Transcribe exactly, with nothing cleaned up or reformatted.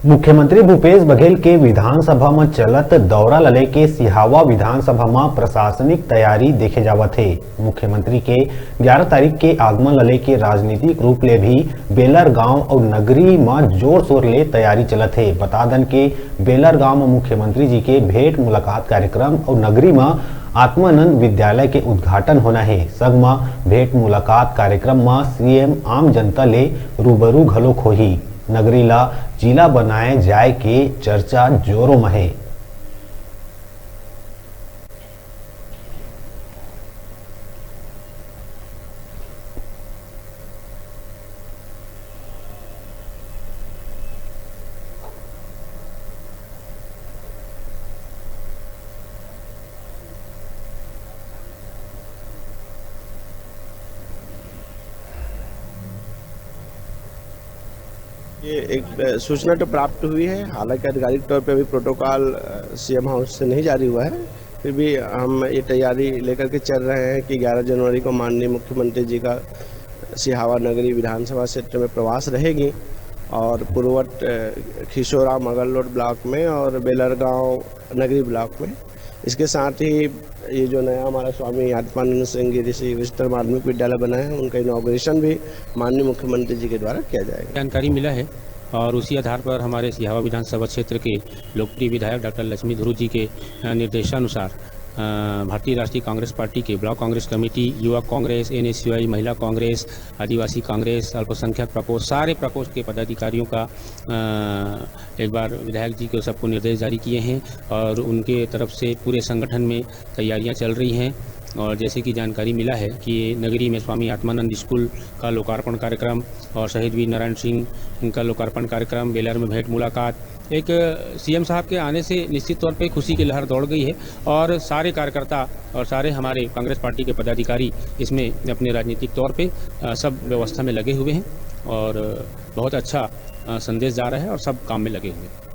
मुख्यमंत्री भूपेश बघेल के विधानसभा म चलत दौरा ल लेके सिहावा विधानसभा म प्रशासनिक तैयारी देखे जावत हे। मुख्यमंत्री के ग्यारह तारीख के आगमन ल लेके राजनीतिक रूप ले भी बेलर गांव अउ नगरी म जोर शोर ले तैयारी चलत हे। बता दन के बेलर गांव म मुख्यमंत्री जी के भेंट मुलाकात कार्यक्रम अउ नगरी म आत्मानंद विद्यालय के उद्घाटन होना हे। संग म भेंट मुलाकात कार्यक्रम म सीएम आम जनता ले रूबरू घलोक होही। नगरी ला जिला बनाए जाए के चर्चा जोरों म हे। ये एक, अ, सूचना तो प्राप्त हुई है, हालांकि आधिकारिक तौर पे अभी प्रोटोकॉल, अ, सीएम हाउस से नहीं जारी हुआ है, फिर भी हम ये तैयारी लेकर के चल रहे हैं कि ग्यारह जनवरी को माननीय मुख्यमंत्री जी का सिहावा नगरी विधानसभा क्षेत्र में प्रवास रहेगी और पूर्ववत, अ, खिशोरा मगल रोड ब्लॉक में और बेलरगांव नगरी ब्लॉक में। इसके साथ ही ये जो नया हमारा स्वामी आत्मानंद सिंह गिरी श्री उच्चतर माध्यमिक विद्यालय बना है, उनका इनॉग्रेशन भी माननीय मुख्यमंत्री जी के द्वारा किया जाएगा। जानकारी मिला है और उसी आधार पर हमारे सिहावा विधानसभा क्षेत्र के लोकप्रिय विधायक डॉक्टर लक्ष्मी ध्रुव जी के, अ, निर्देशानुसार, अ, भारतीय राष्ट्रीय कांग्रेस पार्टी के ब्लॉक कांग्रेस कमेटी, युवा कांग्रेस, एनएसयूआई, महिला कांग्रेस, आदिवासी कांग्रेस, अल्पसंख्यक प्रकोष्ठ, सारे प्रकोष्ठ के पदाधिकारियों का, अ, एक बार विधायक जी को सबको निर्देश जारी किए हैं और उनके तरफ से पूरे संगठन में तैयारियां चल रही हैं। और जैसे कि जानकारी मिला है कि नगरी में स्वामी आत्मानंद स्कूल का लोकार्पण कार्यक्रम और शहीद वीर नारायण सिंह का लोकार्पण कार्यक्रम, बेलर में भेंट मुलाकात, एक सीएम साहब के आने से निश्चित तौर पे खुशी की लहर दौड़ गई है और सारे कार्यकर्ता और सारे हमारे कांग्रेस पार्टी के पदाधिकारी इसमें अपने राजनीतिक तौर पे, अ, सब व्यवस्था में लगे हुए हैं और बहुत अच्छा, अ, संदेश जा रहा है और सब काम में लगे हुए हैं।